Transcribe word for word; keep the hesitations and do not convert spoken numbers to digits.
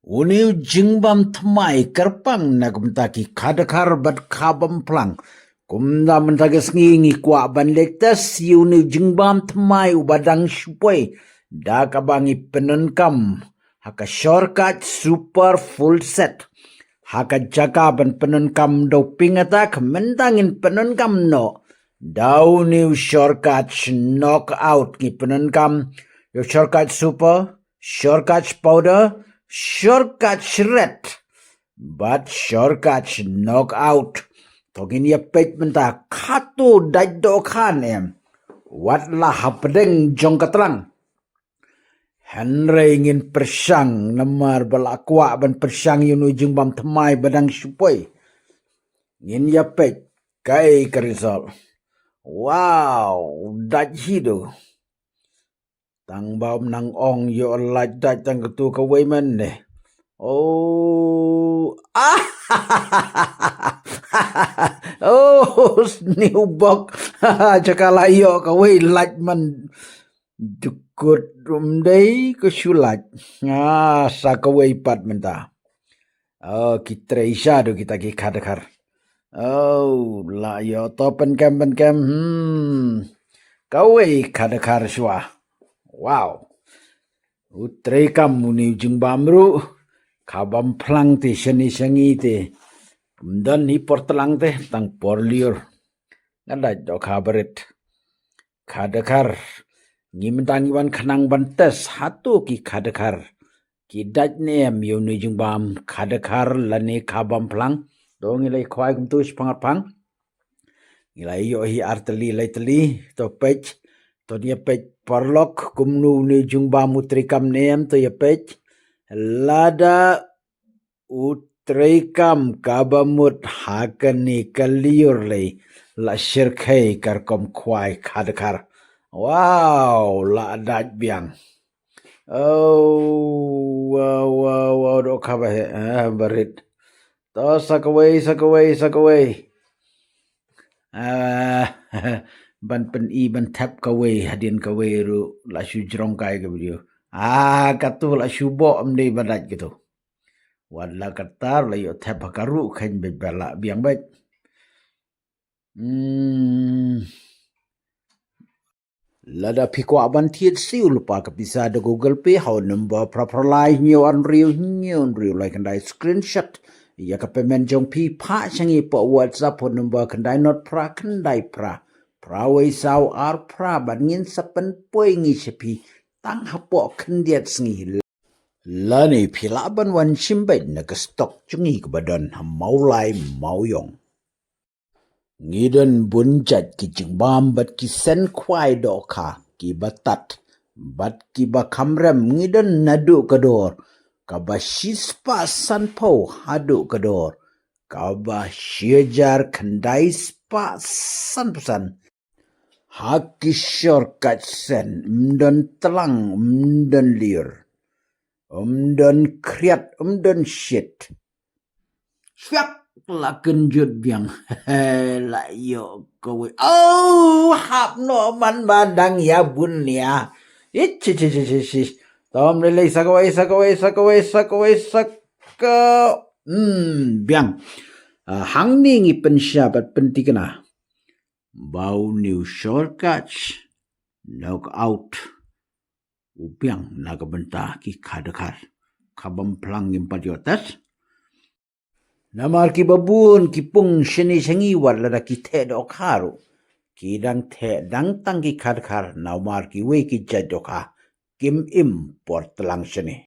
Une u jingbam thymmai kyrpang na ka bynta ki khadkhar bad khabam phlang. Kumta mynta ka sngi ngi kwah ban leit test ïa une u jingbam thymmai uba dang shu poi da kaba ngi pyndonkam ha ka shortcut super full set. Ha ka jaka ban pyndonkam da u ping attack mynta ngin pyndonkam noh da une u shortcut knockout. Ngi pyndonkam ïa u shortcut super, shortcut powder, shortcut red bad shortcut knockout. To ngin ïa peit mynta kato dait dohkha ne em. Wat la hapdeng jong ka tlang. Hynrei ngin pyrshang namar ba la kwah ban pyrshang ïa une u jingbam thymmai ba dang shu poi. Ngin ïa peit kaei ka result. Wow, dait hi duh. Tang ba ym nang ong ïoh lait dait tang katu kawei man ne. Oh, ah, oh, sniewbok. Jaka la ïoh kawei lait man. Dukut ym dei ka shu lait. Ah, sa kawei pat mynta. Oh, ki trei sha duh kita ki khadkhar. Oh, la ïoh to pynkem pynkem. Hmm. Kawei khadkhar shuwa. Wow. U treikam une u jingbam ruh. Khabam phlang te shane sha ngi te. Ym don hi por tlang te tang por lyiur. Nga dait dohkha barit. Khadkhar. Ngi mynta ngi wan khnang ban test hato ki khadkhar ki dait ne em ïa une u jingbam khadkhar lane khabam phlang. To ngi la ïa khwai kumtu shaphang arphang. Ngi la ïoh hi ar tylli lai tylli. To peit. To ïa peit paralok kumno une u jingbam u treikam ne em to ïa peit. Lada u treikam kaba mut ha kane ka lyiur lei la shyrkhei ka rukom khwai khadkhar. Wow, la dait biang. Oh, wow, wow, wow, dohkha ba heh, eh, barit. To sa kawei, sa kawei, sa kawei. Ah, ban pyni ban thep kawei hadien kawei ruh la shu jrong kai ka video. Ah, katu la shu boh ym dei ba dait katu. Wat la katta la ïoh thep ha ka ruh kheiñ beit ba la biang beit. Hmm. Lada phi kwah ban thied siew lypa ka pisa da Google Pay ha u number phra phra lai hynñiew ar hynriew hynñiew hynriew lai khyndai screenshot ïa ka payment jong phi phah sha ngi hapoh WhatsApp ha u number khyndai not phra khyndai phra phra wei saw ar phra bad ngin sa pynpoi ngi sha phi tang hapoh khyndiat sngi. Lane phi lah ban wan shim beit na ka stock jong ngi kaba don ha Mawlai Mawiong. Ngi don bun jait ki jingbam bad ki sen khwai dohkha kiba tad bad kiba kham rem ngi don naduh ka dor kaba shispah sanphew haduh ka dor kaba shi hajar khyndai spah sanphew san. Ha ki shortcut sen ym don tlang ym don lyiur ym don khriat ym don shit. Shuak la kynjut biang. La ïoh kawei. Oh, hap noh man ba dang ïa bun nia. Ich, ich, ich, ich, ich, ich. Tom lei lei sa kawei, sa kawei, sa kawei, sa kawei, sa ka-, hmm, biang. Ah, hangne ngi pynshai bad pynthikna ba une u shortcut knockout u biang na ka bynta ki khadkhar. Khabam phlang ngim pat ïoh test. Namar kiba bun ki pung shane sha ngi wat lada ki theh dohkha ruh ki dang theh dang tang ki khadkhar namar kiwei ki jait dohkha kim im por tlang shane.